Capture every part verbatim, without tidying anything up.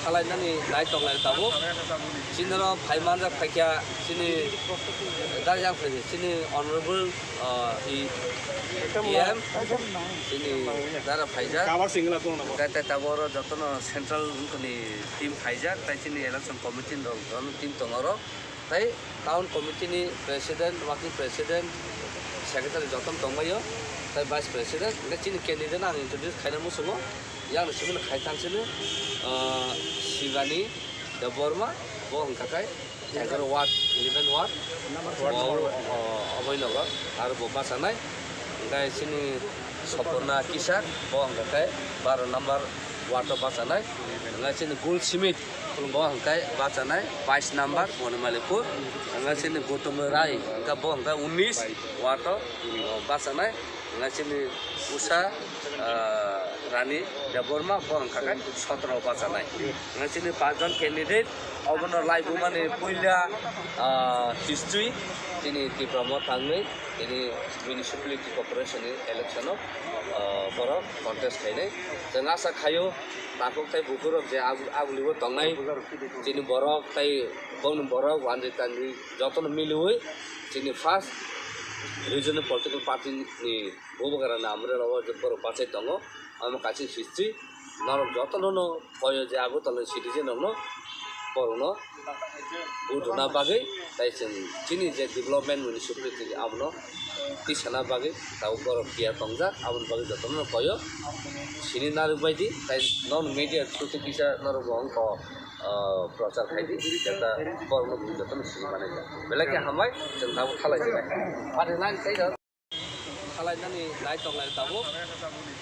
Khalai nani nai tonglai tabuk. Chini oro phai manjak phaikha chini darjak phaikha chini honorable, ah, E M chini dara phaijak. Tei, tei tabuk oro jotono central ni team phaijak, tei chini election committee ni rok jotono team tongo oro. Tei town committee ni president, working president, secretary jotono tongbaio, tei vice president, hingke chini candidate no ang introduce khaina muchungo. Yang simi khai thangsini, ah, Shivani Debbarma, bo hingka khe egaroh ward, eleven ward, bo, ah, Abhainagar, aro bo bachanai. Hingke chini Soporna Kisak, bo hingka khe baro number ward o bachanai. Hingke chini Gul Simit, bo hingke bachanai bais number, Bonimalikpur. Hingke chini Gautam Rai, hingke bo hingke unis ward o, o, bachanai. Hingke chini Usha, ah, Rani Debbarma, bo hingke khe sotro bachanai. Hingke chini pachjon candidate, obono laibumani puila, ah, history, chini Tipra Motha wngwi, chini municipality corporation ni election o, ah, borok contest khainai. Chwng asa khaio, takhuk tei bukhuk rok je ag-, aguli o tongnai, chini borok tei bongni borok wanjwi tanjwi jotono miliwi chini first regional political party ni bubagra ni amrwla o je borok bachai tongo, omo kaisa history. Norok jotono no koyo je Agartala ni citizen rok no borok no vote rwna bagwi, tai chwng chini je development municipality abono tisana bagwi tabuk borok tiyar tongjak, aboni bagwi jotono no koyo sini narwk bai di, tai non media through twi kisa norok bo wngkha, ah, prochar khai di, jeta borok no jotono sini manai jak. Belai khe hambai, chwng tabuk khalai sinai. Pari line tei Khalai nani nai tonglai tabuk.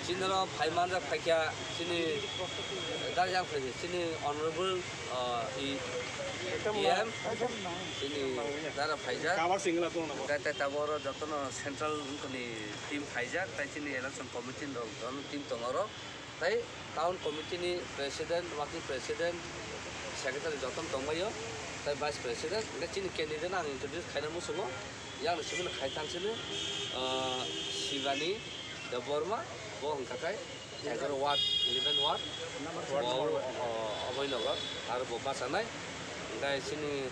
Chini oro phai manjak phaikha chini darjak phaikha chini honorable, ah, E M chini dara phaijak. Tei, tei tabuk oro jotono central ni team phaijak, tei chini election committee ni rok jotono team tongo oro. Tei town committee ni president, working president, secretary jotono tongbaio, tei vice president, hingke chini candidate no ang introduce khaina muchungo, yang simi no khai thangsini, ah, Shivani Debbarma, bo hingka khe egaroh ward, eleven ward, bo, ah, Abhainagar, aro bo bachanai, hingke chini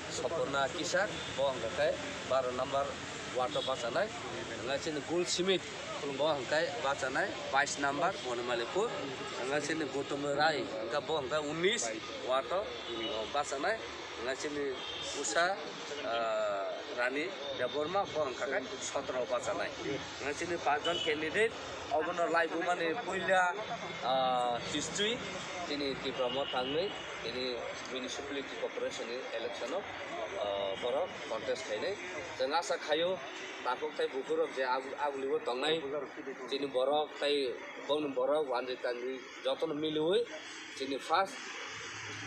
Soporna Kisak, bo hingka khe baro number ward o bachanai, hingke chini Gul Simit, Bo hingke bachanai bais number Bonimalikpur, hingke chini Gautam Rai, hingke bo hingke unis ward o, o, bachanai, hingke chini Usha, ah, Rani Debbarma, bo hingke khe sotro bachanai. Hingke chini pachjon candidate, obono laibumani puila, ah, history, chini Tipra Motha wngwi, chini municipality corporation ni election o, ah, borok contest khainai. Chwng asa khaio, takhuk tei bukhuk rok je ag-, aguli o tongnai, chini borok tei bongni borok wanjwi tanjwi jotono miliwi chini first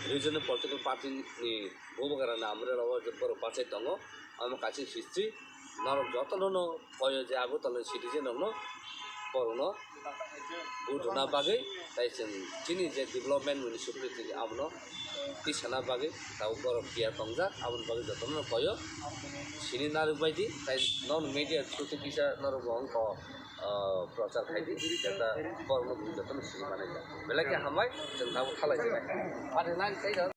regional political party ni bubagra ni amrwla o je borok bachai tongo, omo kaisa history. Norok jotono no koyo je Agartala ni citizen rok no borok no vote rwna bagwi, tai chwng chini je development municipality abono tisana bagwi tabuk borok tiyar tongjak, aboni bagwi jotono no koyo sini narwk bai di, tai non media through twi kisa norok bo wngkha, ah, prochar khai di, jeta borok no jotono sini manai. Belai khe hambai, chwng tabuk khalai sinai. Pari line tei